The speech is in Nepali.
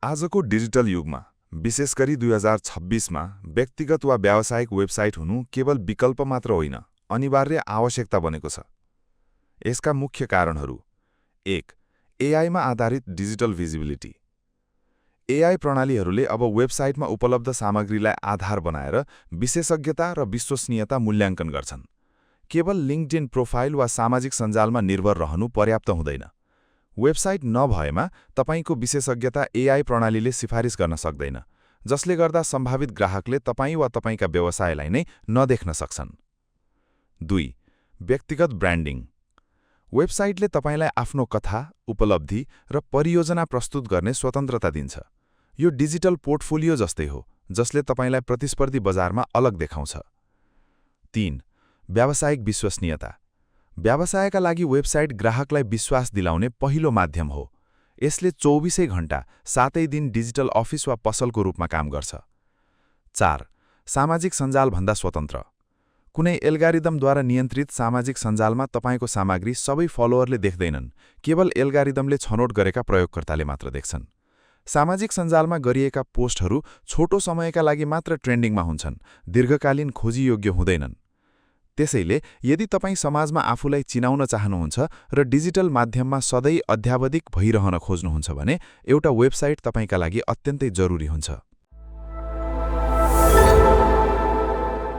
आजको डिजिटल युगमा विशेष गरी 2026मा व्यक्तिगत वा व्यावसायिक वेबसाइट हुनु केवल विकल्प मात्र होइन, अनिवार्य आवश्यकता बनेको छ। यसका मुख्य कारणहरू: 1. एआईमा आधारित डिजिटल भिजिबिलिटी। एआई प्रणालीहरूले अब वेबसाइटमा उपलब्ध सामग्रीलाई आधार बनाएर विशेषज्ञता र विश्वसनीयता मूल्याङ्कन गर्छन्। केवल लिङ्क्डइन प्रोफाइल वा सामाजिक सञ्जालमा निर्भर रहनु पर्याप्त हुँदैन। वेबसाइट नभएमा तपाईंको विशेषज्ञता एआई प्रणालीले सिफारिस गर्न सक्दैन, जसले गर्दा सम्भावित ग्राहकले तपाईं वा तपाईंका व्यवसायलाई नै नदेख्न सक्छन्। 2. व्यक्तिगत ब्रान्डिङ। वेबसाइटले तपाईंलाई आफ्नो कथा, उपलब्धि र परियोजना प्रस्तुत गर्ने स्वतन्त्रता दिन्छ। यो डिजिटल पोर्टफोलियो जस्तै हो, जसले तपाईंलाई प्रतिस्पर्धी बजारमा अलग देखाउँछ। 3. व्यावसायिक विश्वसनीयता। व्यवसायका लागि वेबसाइट ग्राहकलाई विश्वास दिलाउने पहिलो माध्यम हो। यसले 24 घण्टा, 7 दिन डिजिटल अफिस वा पसलको रूपमा काम गर्छ। 4. सामाजिक सञ्जालभन्दा स्वतन्त्र। कुनै एल्गारिदमद्वारा नियन्त्रित सामाजिक सञ्जालमा तपाईंको सामग्री सबै फलोअरले देख्दैनन्, केवल एल्गारिदमले छनौट गरेका प्रयोगकर्ताले मात्र देख्छन्। सामाजिक सञ्जालमा गरिएका पोस्टहरू छोटो समयका लागि मात्र ट्रेन्डिङमा हुन्छन्, दीर्घकालीन खोजीयोग्य हुँदैनन्। त्यसैले यदि तपाईं समाजमा आफूलाई चिनाउन चाहनुहुन्छ र डिजिटल माध्यममा सधैँ अध्यावधिक भइरहन खोज्नुहुन्छ भने एउटा वेबसाइट तपाईंका लागि अत्यन्तै जरुरी हुन्छ।